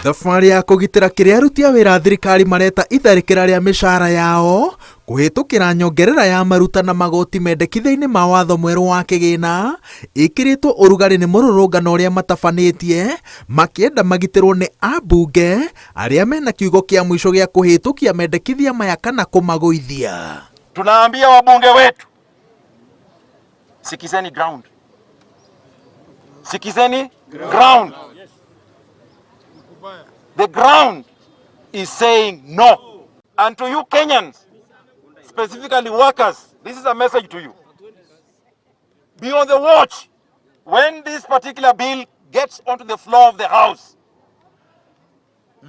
Thabarĩ ya kũgitĩra kĩrĩa aruti a wĩra a thirikari mareta itharĩkĩra rĩa mĩcara yao kũhĩtũkĩra nyongerera ya maruta na magoti mendekithia-inĩ ma watho mwerũ wa kĩgĩna ĩkĩrĩtwo ũrugarĩ nĩ mũrũrũngano ũrĩa matabanĩtie makĩenda magitĩrwo nĩ ambunge arĩa mena kiugo kĩa mũico gĩa kũhĩtũkia mendekithia maya kana kũmagũithia. Tunaambia wabunge wetu, sikizeni ground, sikizeni ground. The ground is saying no. And to you Kenyans, specifically workers, this is a message to you. Be on the watch when this particular bill gets onto the floor of the House.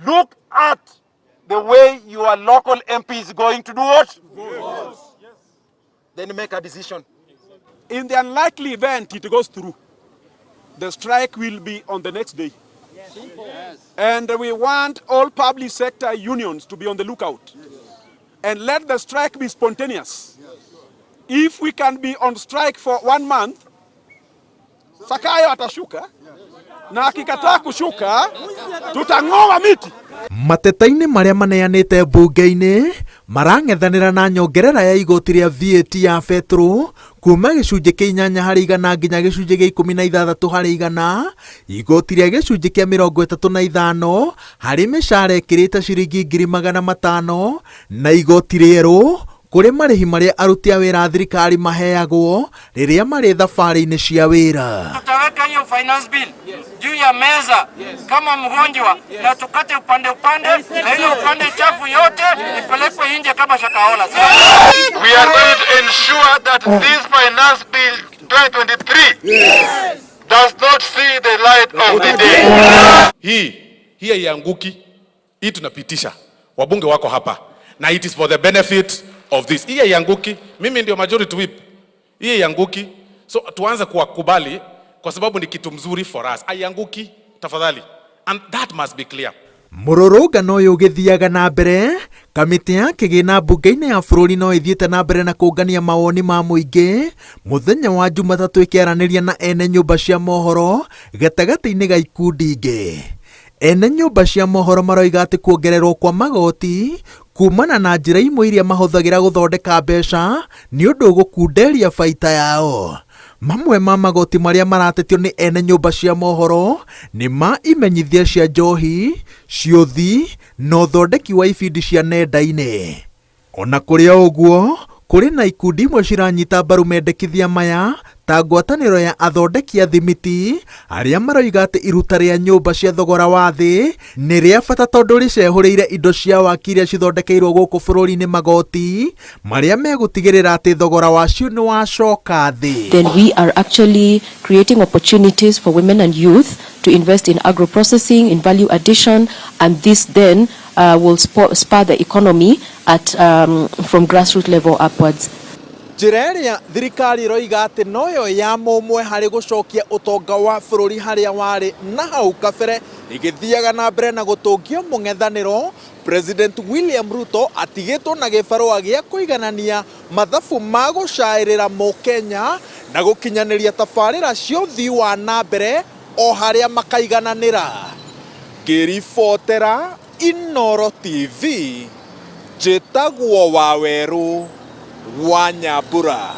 Look at the way your local MP is going to do what? Then make a decision. In the unlikely event it goes through, the strike will be on the next day. And we want all public sector unions to be on the lookout. And let the strike be spontaneous. If we can be on strike for one month, Zakayo atashuka na akikataa kushuka tutang'oa miti. Mateta-inĩ marĩa maneanĩte mbunge-inĩ marang'ethanĩra na nyongerera ya igoti rĩa VAT ya betũrũ kuma gĩcunjĩ kĩa 8% nginya gĩcunjĩ gĩa 16%, igoti rĩa gĩcunjĩ kĩa 35 harĩ mĩcara ĩkĩrĩte ciringi 500,000 na igoti rĩerũ kũrĩ marĩhi marĩa aruti a wĩra a thirikari maheagwo rĩrĩa marĩ thabarĩ-inĩ cia wĩra. Tutaweka hiyo finance bill juu ya meza kama mgonjwa na tukate upande upande, na ile upande chafu yote ipelekwe nje kama Shakahola. We are going to ensure that this finance bill 2023 does not see the light of the day. Hii hii haianguki, hii tunapitisha. Wabunge wako hapa na it is for the benefit of this. Hii haianguki, mimi ndio majority whip. Hii haianguki, so tuanze kuwakubali kwa sababu ni kitu mzuri for us. Haianguki, tafadhali, and that must be clear. Mũrũrũngano ũyũ ũgĩthiaga na mbere, kamĩtĩ ya kĩgĩna mbunge-inĩ ya bũrũri no ĩthiĩte na mbere na kũngania mawoni ma mũingĩ mũthenya wa Jumatatũ ĩkĩaranĩria na ene nyũmba cia mohoro gatagatĩ-inĩ ga ikundi ingĩ. Ene nyũmba cia mohoro maroiga atĩ kuongererwo kwa magoti kumana na njĩra imwe iria mahũthagĩra gũthondeka mbeca nĩ ũndũ ũgũkunderia baita yao. Mamwe ma magoti marĩa maratetio nĩ ene nyũmba cia mohoro nĩ ma imenyithia cia njohi, ciũthi na ũthondeki wa ibindi cia nenda-inĩ. Ona kũrĩ o ũguo, kũrĩ na ikundi imwe ciranyita mbaru mendekithia maya ta ngwatanĩro ya athondeki a thimiti arĩa maroiga atĩ iruta rĩa nyũmba cia thogora wa thĩ nĩ rĩa bata tondũ rĩcehũrĩire indo cia waki iria cithondekeirwo gũkũ bũrũri-inĩ magoti marĩa megũtigĩrĩra atĩ thogora wacio nĩ wacoka thĩ. Then we are actually creating opportunities for women and youth to invest in agro-processing, in value addition, and this then will spur the economy from grassroots level upwards. Njĩra ĩrĩa thirikari ĩroiga atĩ noyo ya mũmwe harĩ gũcokia ũtonga wa bũrũri harĩa warĩ na hau kabere ĩgĩthiaga na mbere na gũtũngio mũng'ethanĩro. President William Ruto atigĩtwo na gĩbarũa gĩa kũiganania mathabu ma gũcaĩrĩra mũkenya na gũkinyanĩria tabarĩra cia ũthii wa na mbere o harĩa makaigananĩra. Ngĩribotera Inooro TV, njĩtagwo Wawerũ wa Nyambura.